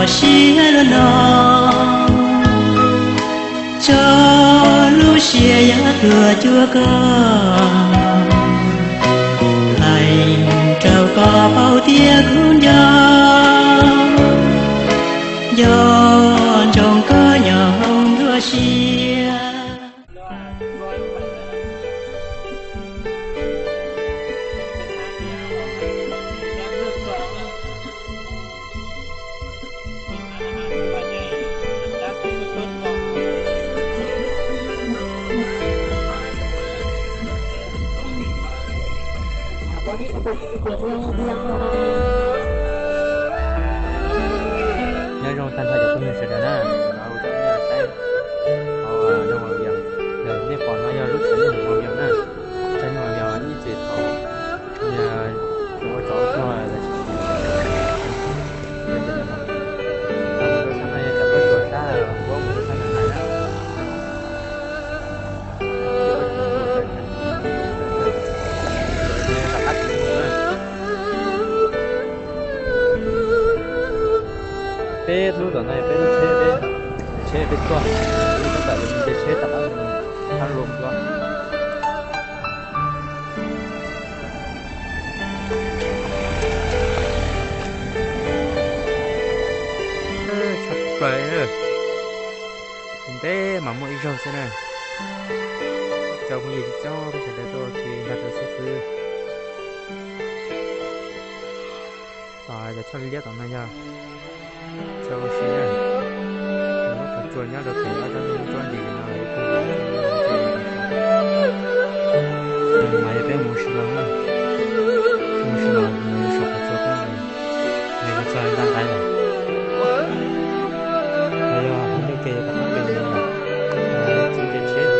Siab lug no, tso lub siab yog tuag cuag koj, hais rau koj paub tias kuv nco, nco ntsoov koj nyob hauv nruab siab. Nyob zoo tag nrho cov phooj ywg sawv daws na, no ua tsaug nej los saib hauv Nyooj Ua Vias. Nej pom no yog lub tsheb Nyooj Ua Vias na, tsheb Nyooj Ua Vias ib txwm thaum ua tsov tuag los sis tau mus rau sab no yog cov pob tsuas sab npuab mus rau sab no hais na. Peb lub tom no yog peb lub tsheb, peb tsheb peb tuaj, peb tab tom nce tsheb rov qab mus Hab Loo dua. Tshaj plaws, ntev mas muaj ib zaug xwb na. Cov phooj ywg tsoom sawv daws tuaj ua ke nrog rau xib fwb. Tos cov choj liab tom no yog chaw ua si na. Lub qhov tsua nyob rau pem ob tsob ntoo tsob nti no. Mas yog peb mus ua si los, mus ua si los mus saum qhov tsua thiab, nws txog nqaij nqaij lawm. Yog hauv ncauj ke yog tom qab ke, tsis nce tsheb.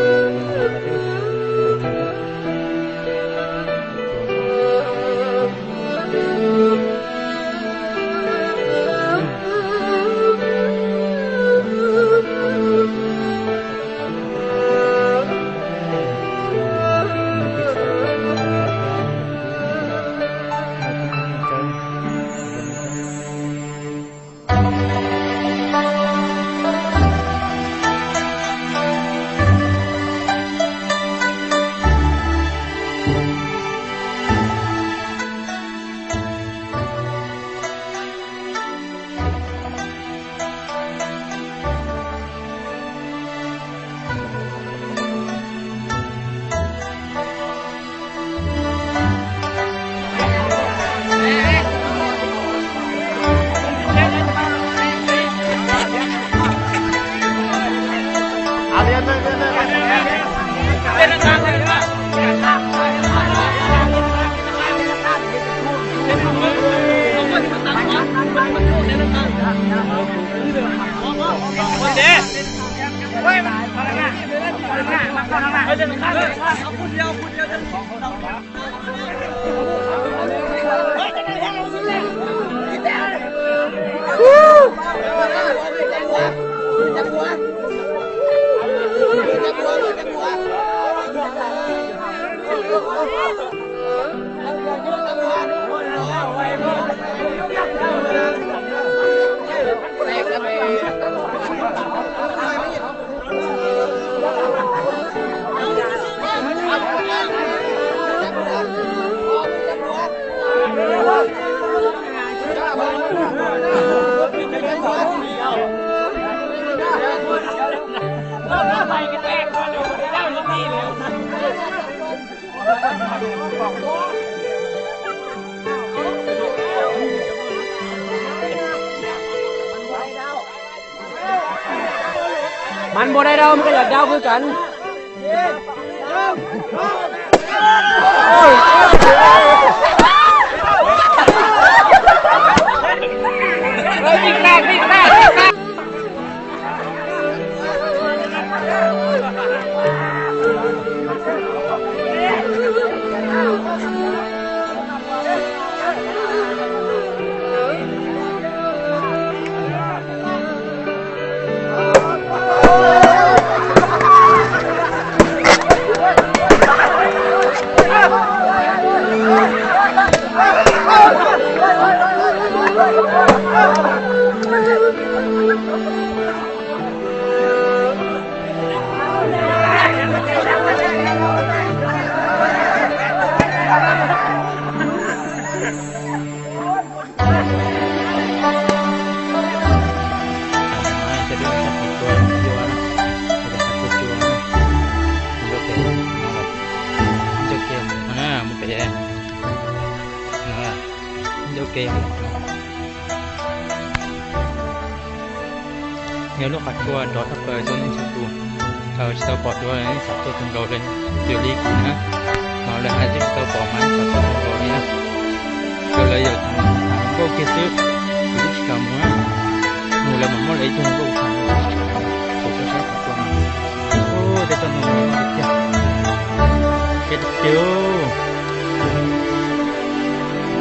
Mas npua dai rau, mas koj yog dau kawg kawg. Ncauj ke, yog lub qhov tsua nrov tshaj plaws rau nej txhua tus. Thaum tsis tau pom dua nej xav tuaj kawg nkaus li, twb li kuv na, mas lawv hais twb tsis tau pom mas nej xav tuaj kawg nkaus li na. Tsuas lawv yuav tham nkauj kiag xwb, kuv twb tsis kam mus na. Mus lawv mam muab lawv ib tug nkauj tham, kuv tuaj saib qhov tsua no. Ub, tej tsob ntoo no tiag tiag, ces tiag tiag.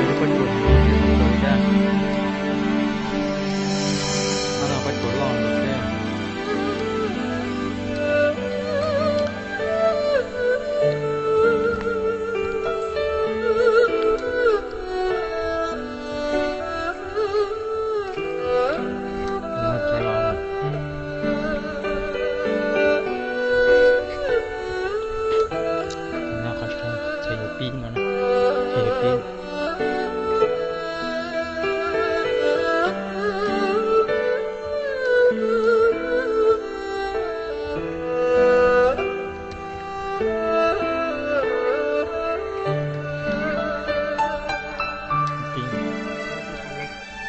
Lub pob tsuas, no pob tsuas loj xwb. Qhov chaw yuav pib no, chaw yuav pib.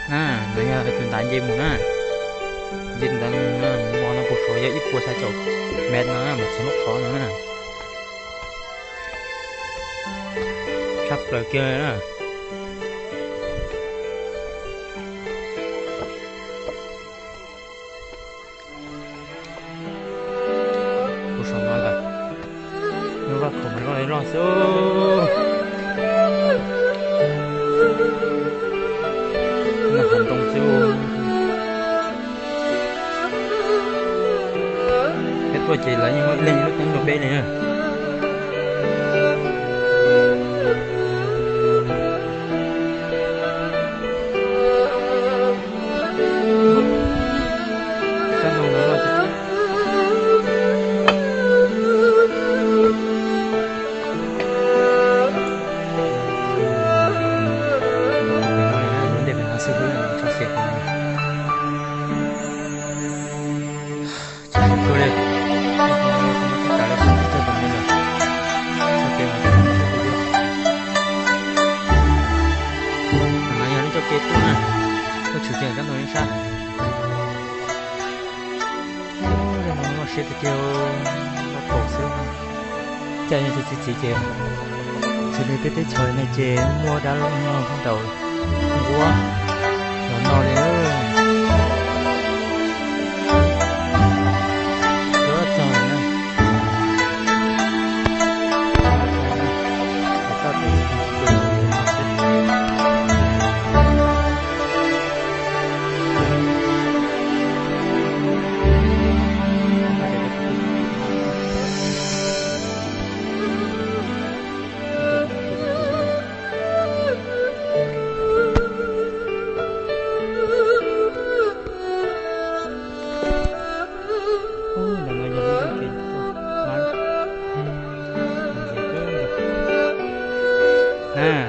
Na, ntawd yog tus ntav nce mus na. Nce tus ntav mus na, mus no puag saum yog ib puas xya caum mev no na, mas txog lub qhov no na. Tshaj plaws kiag na. Puag saum no lawm, lub vaj khaum mas loj li loj xwb. Nag hav ntoo xwb. Peb tuaj ces lawv yeej muaj ib leeg lub teeb rau peb li na. Tsob ntoo no loj tiag. Lub ntej pem no xwb, tsob xiav pem no. Tsis tau li, tab tom lawv tsis tau tom li lawm. Txoj kev mas tsis tau li. Ntawm no yog lub txoj kev tuaj na, tuaj tshwm kiag tsob ntoo ib sab. Lub no loj siab tiag tiag, loj kawg xwb. Caij txiv txiv ces xws li peb teb chaws no ces muaj dab laug ntaus nquab los no li. Tuaj txog na.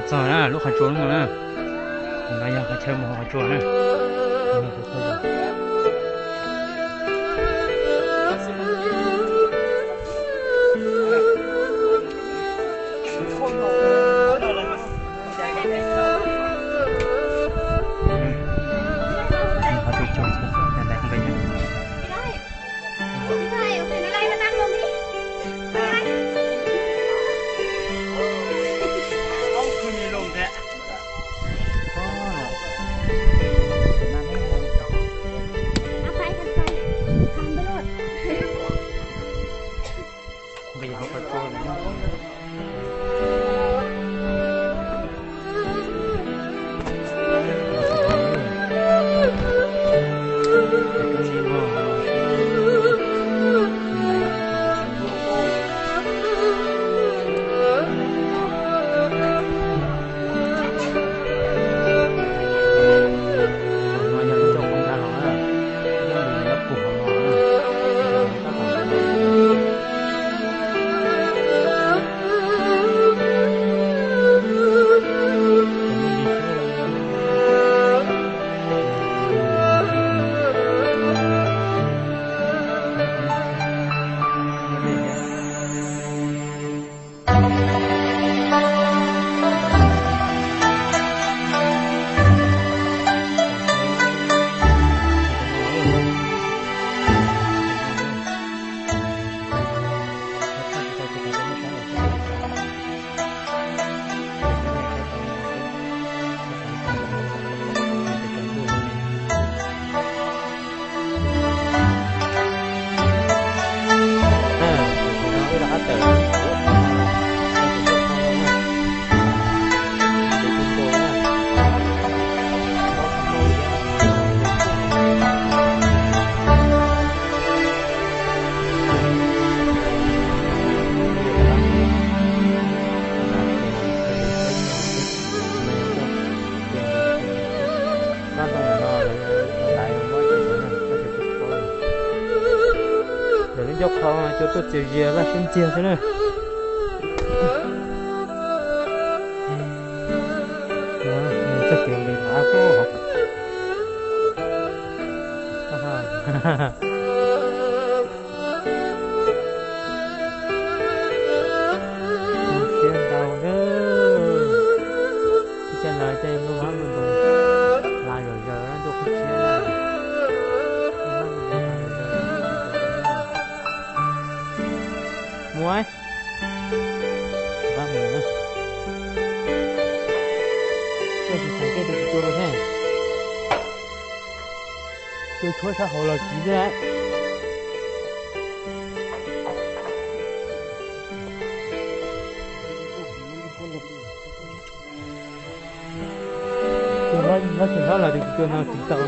Txog na lub qhov tsua no na. No yog qhov chaw mus qhov tsua na. Qhov cov tuaj txias zias laj siab ntxiag xwb na. Txoj kev nqis hav kub. Siab ntau na. Ib cag no coj nplooj hab nplooj ntoo hla zom zaws ntuj qhib tshiab na. Mus, pab mus na. Koj tsis xav koj tus tsis tua rau thiab. Tus tshuav sab hauv los kiv xwb. Tus hlob, hlob tsis hlob los tus tus no tsis tau.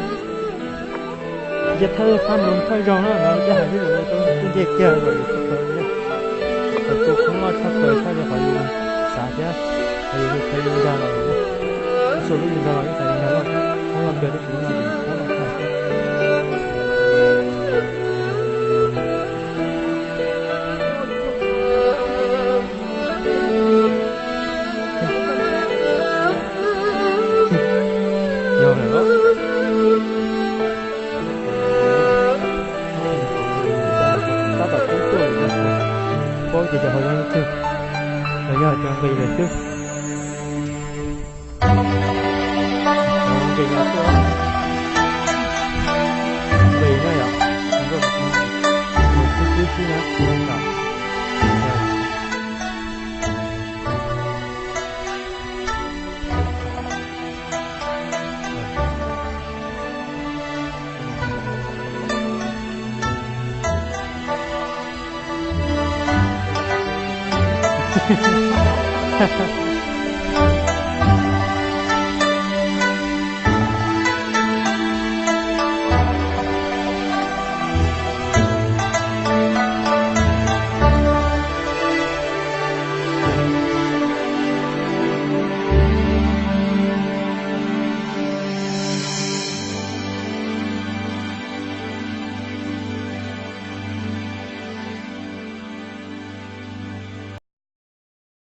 Yog thawj thab nus thawj zaug na, no coj hais xwb, twb ntiaj kiag los yus tsis tau. Qhov tus khoob loj tshaj plaws tshaj li qhov yus xav thiab, qhov yus hu qhia yus dag los yus, tsis tshua lub yus dag los yus xav yus dag loj, khoob loj kawg tab sis yus dag khoob loj tshaj. Yog lawm los. Tab tom pub tuaj lawm no, paub tias cov hauv yog leej twg, los yog cov nqis lawm xwb. Nqis los tuaj, nqis na yom, mus xwb xwb na.